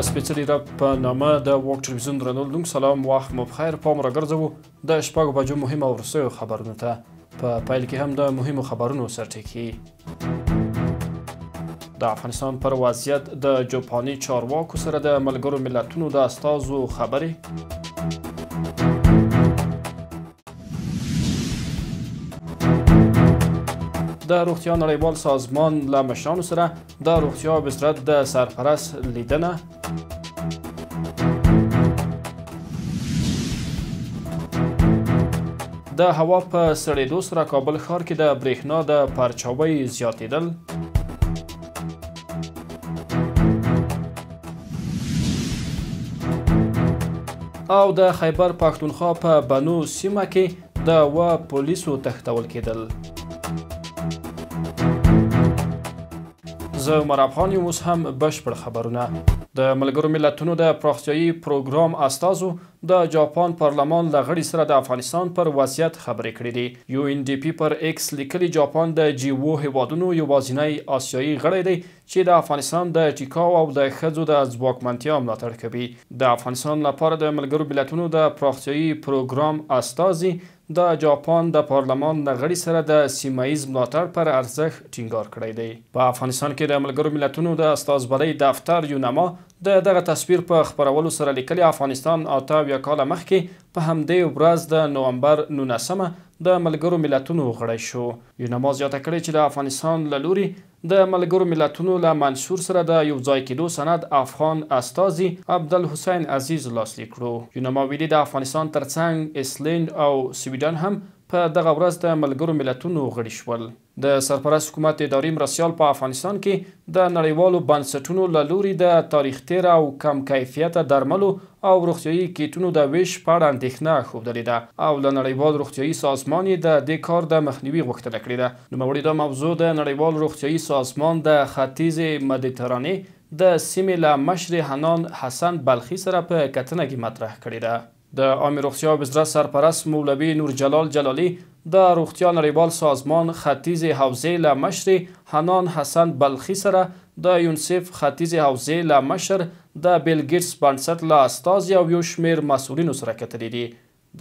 سپېڅلي رب په نامه د واک ټلویزیون درنو لیدونکو سلام، وخت مو پخیر. پام راګرځوو د 6 بجو مهمو او وروستیو خبرونو ته. په پیل کې هم د مهمو خبرونو سرټکي. د افغانستان پر وضعیت د جاپاني چارواکو سره د ملګرو ملتونو د استازو خبرې. د روغتیا نړیوال سازمان له مشرانو سره د روغتیا وزارت د سرپرست لیدنه. د هوا په سړېدو سره کابل ښار کې د برېښنا د پرچاوۍ زیاتېدل. او د خیبر پښتونخوا په بنو سیمه کې د 7 پولیسو تښتول کېدل. زه عمر افغان یم. اوس هم بشپړ خبرونه. د ملګرو ملتونو د پراختیایي پروګرام استازو د جاپان پارلمان له غړي سره د افغانستان پر وضعیت خبرې کړې دي. یو ان ډي پي پر ایکس لیکلي، جاپان د جي 7 هیوادونو یوازینی آسیایي غړی دی چې د افغانستان د ټیکاو او د ښځو د ځواکمنتیا ملاتړ کوي. د افغانستان لپاره د ملګرو ملتونو د پراختیایي پروګرام استازي د جاپان د پارلمان له غړي سره د سیمه ییز ملاتړ پر ارزښت ټینګار کړی دی. په افغانستان کې د ملګرو ملتونو د استازولۍ دفتر یونما د دغه تصویر په خپرولو سره لیکلي، افغانستان 78 کاله مخکې په همدې ورځ د نومبر 19 د ملګرو ملتونو غړی شو. یونما زیاته کړې چې د افغانستان له لوري د ملګرو ملتونو له منشور سره د یو ځای کېدو سند افغان استازي عبدالحسین عزیز لاسلیک کړو. یونما ویلي، د افغانستان ترڅنګ ایسلینډ او سویډن هم په دغه ورځ د ملګرو ملتونو غړي شول. د سرپرست حکومت اداري مرستیال په افغانستان کې د نړیوالو بنسټونو له لوري د تاریخ تېره او کم کیفیته درملو او روغتیایي کیټونو د ویش په اړه اندېښنه ښودلې ده او له نړیوال روغتیایي سازمان یې د دې کار د مخنیوي غوښتنه کړې ده. نوموړي دا موضوع د نړیوال روغتیایي سازمان د ختیځې مدیترانې د سیمې له مشرې حنان حسن بلخي سره په کتنه کې مطرح کړې ده. د عامې روغتیا وزارت سرپرست مولوي نور جلال جلالي د روغتیا نړیوال سازمان ختیځې حوزې له مشرې حنان حسن بلخي سره د یونسف ختیځې حوزې له مشر، د بیل ګیټس بنسټ له استازي او یو شمېر مسؤلینو سره کتلي دي.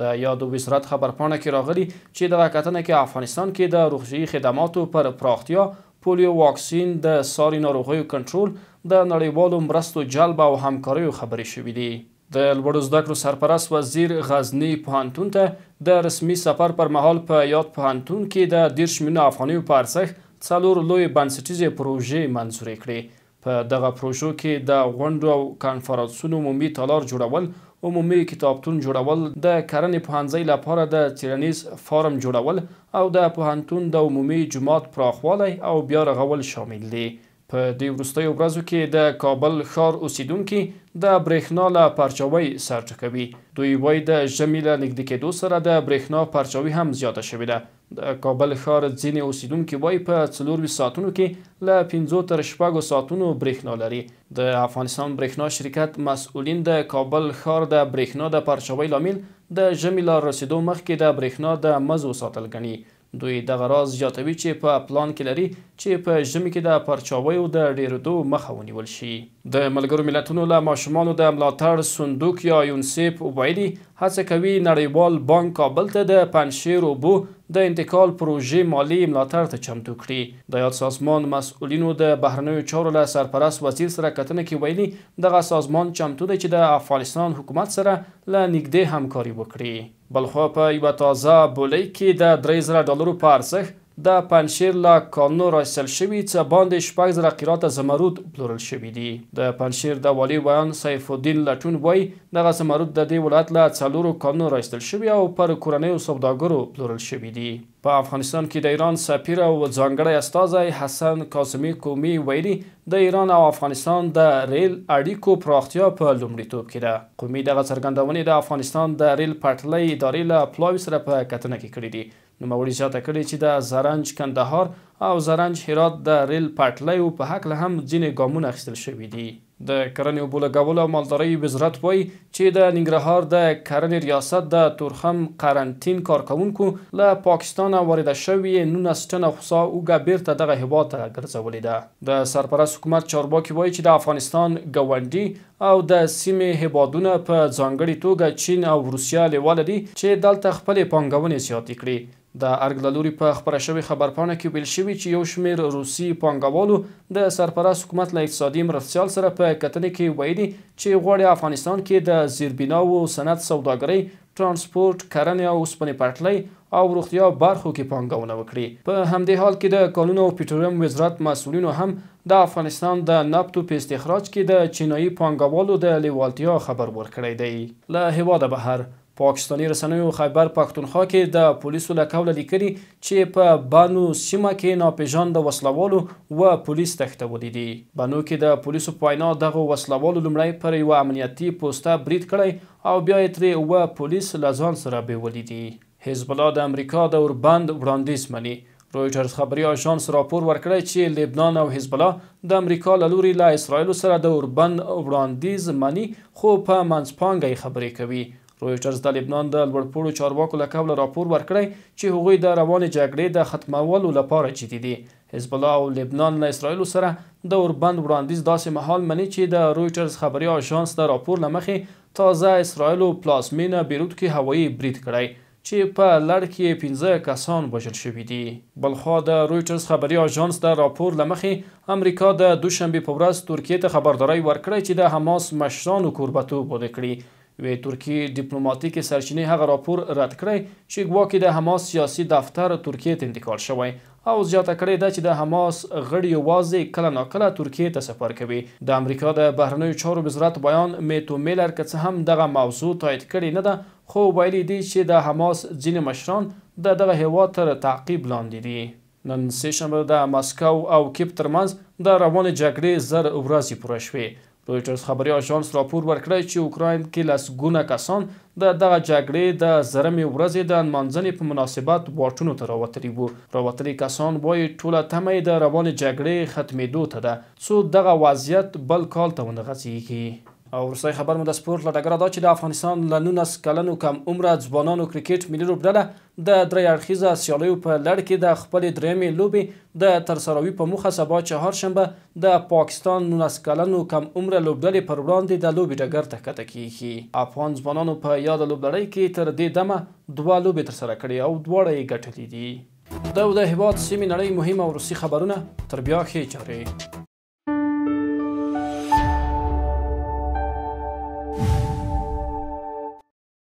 د یادو وزارت خبرپاڼه کې راغلي چې دغه کتنه کې افغانستان کې د روغتیایي خدماتو پر پراختیا، پولیو واکسین، د ساري ناروغیو کنټرول، د نړیوالو مرستو جلب او همکاریو خبرې شوې دي. د لوړو زده کړو سرپرست وزیر غزني پوهنتون ته د رسمي سفر پر مهال په یاد پوهنتون کې د 30 میلیونه افغانیو په ارزښت 4 لویې بنسټیزې پروژې منظورې کړې. په دغه پروژو کې د غونډو او کنفرانسونو عمومي تالار جوړول، عمومي کتابتون جوړول، د کرنې پوهنځۍ لپاره د څېړنیز فارم جوړول او د پوهنتون د عمومي جومات پراخوالی او بیا رغول شامل دي. په دې وروستیو ورځو کې د کابل ښار اوسیدونکي د برېښنا له پرچاوۍ سر ټکوي. دوی وایي د ژمي له نږدې کېدو سره د برېښنا پرچاوي هم زیاته شوې ده. د کابل ښار ځینې اوسیدونکي وایي په 24 ساعتونو کې له 5 تر 6 ساعتونو برېښنا لري. د افغانستان برېښنا شرکت مسؤلین د کابل ښار د برېښنا د پرچاوۍ لامل د ژمي له رسېدو مخکې د برېښنا د مزو ساتل ګڼي. دوی دغه راز زیاتوي چې په پلان کې لري چې په ژمي کې د پرچاویو د ډېرېدو مخه ونیول شي. د ملګرو ملتونو له ماشومانو د ملاتړ صندوق یا یونسیف ویلي، هڅه کوي نړیوال بانک کابل ته د پنجشیر اوبو د انتقال پروژې مالي ملاتړ ته چمتو کړي. د یاد سازمان مسؤلینو د بهرنیو چارو له سرپرست وزیر سره کتنه کې ویلي، دغه سازمان چمتو دی چې د افغانستان حکومت سره له نږدې همکاري وکړي. بلخوا په یوه تازه بولۍ کې د 3000 ډالرو په ارزښت د پنجشیر له کانونو راایستل شوي څه باندې 6000 قیراته زمرد پلورل شوي دي. د پنجشیر د والي ویاند سیف الدین لټون وایي، دغه زمرد د دې ولایت له 4 کانونو راایستل شوي او پر کورنیو سوداګرو پلورل شوي دي. په افغانستان کې د ایران سفیر او ځانګړی استازی حسن کاظمي قمي ویلي، د ایران او افغانستان د ریل اړیکو پراختیا په لومړیتوب کې ده. قمي دغه څرګندونې د افغانستان د ریل پټلۍ ادارې له پلاوي سره په کتنه کې کړې دي. نوموړي زیاته کړې چې د زرنج کندهار او زرنج هرات د ریل پټلیو په هکله هم ځینې ګامونه اخیستل شوي دي. د کرنې، اوبو لګولو او مالدارۍ وزارت وایي چې د ننګرهار د کرنې ریاست د تورخم قرنطین کارکوونکو له پاکستانه وارده شوې 19 ټنه خوسا اوږه بیرته دغه هېواد ته ګرځولې ده. د سرپرست حکومت چارواکي وایي چې د افغانستان ګاونډي او د سیمې هېوادونه په ځانګړي توګه چین او روسیه لیواله دي چې دلته خپلې پانګونې زیاتې کړي. د ارګ له لوري په خپره شوې خبرپاڼه کې ویل شوي چې یو شمېر روسي پانګوالو د سرپرست حکومت له اقتصادي مرستیال سره په کتنې کې ویلي چې غواړي افغانستان کې د زیربناوو، صنعت، سوداګرۍ، ترانسپورت، کرنې او اوسپنې پټلۍ او روغتیا برخو کې پانګونه وکړي. په همدې حال کې د کانونو او پټرولیم وزارت مسؤلینو هم د افغانستان د نفتو په استخراج کې د چینایي پانګوالو د لیوالتیا خبر ورکړی دی. له هېواده بهر پاکستاني رسنیو خیبر پښتونخوا کې د پولیسو له قوله لیکلي چې په بنو سیمه کې ناپېژانده وسلوالو و پولیس تښتولي دي. بنو کې د پولیسو په وینا دغو وسلوالو لومړی پر یوه امنیتي پوسته برید کړی او بیا یې ترې 7 پولیس له ځان سره بیولي دي. حزب الله د امریکا د اوربند وړاندیز مني. رویټرز خبري آژانس راپور ورکړی چې لبنان او حزب الله د امریکا له لوري له اسراییلو سره د اوربند وړاندیز مني، خو په منځپانګه یې خبرې کوي. رویټرز د لبنان د لوړپوړو چارواکو له قوله راپور ورکړی چې هغوی د روانې جګړې د ختمولو لپاره جدي دي. حزب الله او لبنان له اسراییلو سره د اوربند وړاندیز داسې مهال مني چې د رویټرز خبري آژانس د راپور له مخې تازه اسراییلو پلازمینه بیروت کې هوایي برید کړی چې په لړ کې یې 5 کسان وژل شوي دي. بلخوا د رویټرز خبري آژانس د راپور له مخې امریکا د دوشنبې په ورځ ترکیې ته خبرداری ورکړی چې د حماس مشرانو کوربتوب ونه کړي. وی ترکیې ډیپلوماټیکې سرچینې هغه راپور رد کړی چې ګواکې د حماس سیاسي دفتر ترکیې ته انتقال شوی او زیاته کړې ده چې د حماس غړي یوازې کله ناکله ترکیې ته سفر کوي. د امریکا د بهرنیو چارو وزارت بیان میتو میلر که څه هم دغه موضوع تایید کړې نه ده، خو ویلي دي چې د حماس ځینې مشران د دغه هېواد تر تعقیب لاندې دي. نن سه شنبه د مسکو او کیپ ترمنځ د روانې جګړې 1000 ورځې پوره شوې. رویټرز خبري آژانس راپور ورکړی چې اوکراین کې لسګونه کسان د دغه جګړې د 1000مې ورځې د نمانځنې په مناسبت واټونو ته راوتلي وو. راوتلي کسان وایي ټوله تمه یې د روانې جګړې ختمېدو ته ده څو دغه وضعیت بل کال ته ونه غځېږي. او وروستی خبر مو د سپورت له ډګره دا چې د افغانستان له 19 کلنو کم عمره ځوانانو کرکټ ملي لوبډله د 3 اړخیزه سیالیو په لړ کې د خپلې درېیمې لوبې د ترسراوي په موخه سبا چهارشنبه د پاکستان 19 کلنو کم عمره لوبډلې پر وړاندې د لوبې ډګر ته ښکته کیږي. افغان ځوانانو په یاده لوبلړۍ کې تر دې دمه 2 لوبې ترسره کړې او دواړه یې ګټلې دي. دا د هېواد، سیمې، نړۍ مهم او وروستي خبرونه. تر بیا ښې چارې.